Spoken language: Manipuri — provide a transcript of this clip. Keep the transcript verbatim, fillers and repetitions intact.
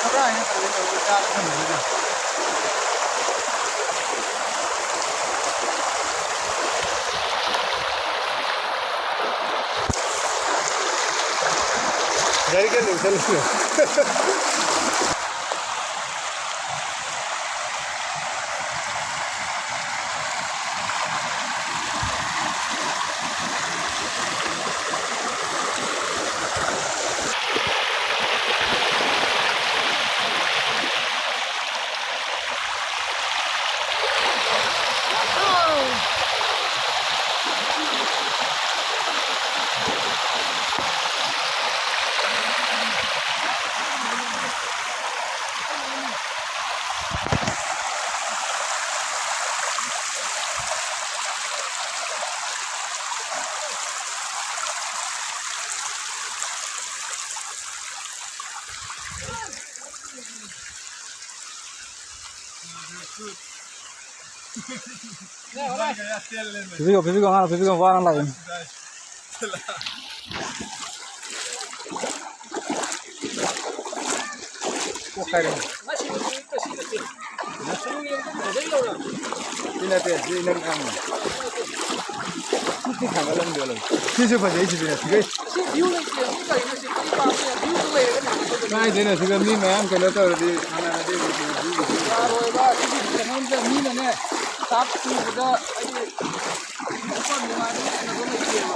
ꯀꯗꯥꯏꯗ ꯇꯧꯒꯦ ꯇꯧꯔꯒ ꯆꯥꯕ ꯐꯪꯗ꯭ꯔꯤꯅꯣ? ꯒꯥꯔꯤ ꯀꯟꯅ ꯏꯟꯈꯠꯂꯛꯏꯅꯦ꯫ ꯐꯤꯕꯤꯒꯣ, ꯐꯤꯕꯤꯒꯣ, ꯑꯉꯥꯡ ꯐꯤꯕꯤꯒꯣ ꯋꯥꯅ ꯂꯥꯛꯏꯅꯤ꯫ ꯀꯣꯛ ꯀꯥꯏꯔꯦ꯫ ꯁꯤ ꯅꯠꯇꯦ, ꯁꯤ ꯅꯪ ꯈꯪꯉꯣ꯫ ꯁꯤ ꯊꯥꯡꯒꯠꯂꯝꯗꯦ꯫ ꯁꯤꯁꯨ ꯐꯖꯩ, ꯁꯤꯁꯨ ꯅꯠꯇꯦ꯫ ꯁꯤ view ꯂꯩꯇꯦ꯫ ꯃꯤ ꯀꯔꯤꯅꯣ ꯁꯤ? ꯀꯔꯤ ꯄꯥꯝꯃꯤ? View ꯗꯨ ꯂꯩꯔꯒ ꯊꯥꯡꯒꯠꯀꯗꯕꯅꯤ꯫ ꯀꯥꯏꯗꯩꯅꯣ? ꯁꯤꯗ ꯃꯤ ꯃꯌꯥꯝ ꯀꯩꯅꯣ ꯇꯧꯔꯗꯤ ꯁꯥꯟꯅꯔꯗꯤ view ꯗꯨ꯫ ꯌꯥꯔꯣꯏꯕ꯫ ꯁꯤꯒꯤ ꯀꯩꯅꯣꯝꯗ ꯃꯤꯅꯅꯦ ꯆꯥꯛ ꯄꯨꯕꯗ ꯍꯥꯏꯗꯤ ꯅꯨꯡꯉꯥꯏꯕ ꯂꯩꯇꯦꯕ꯫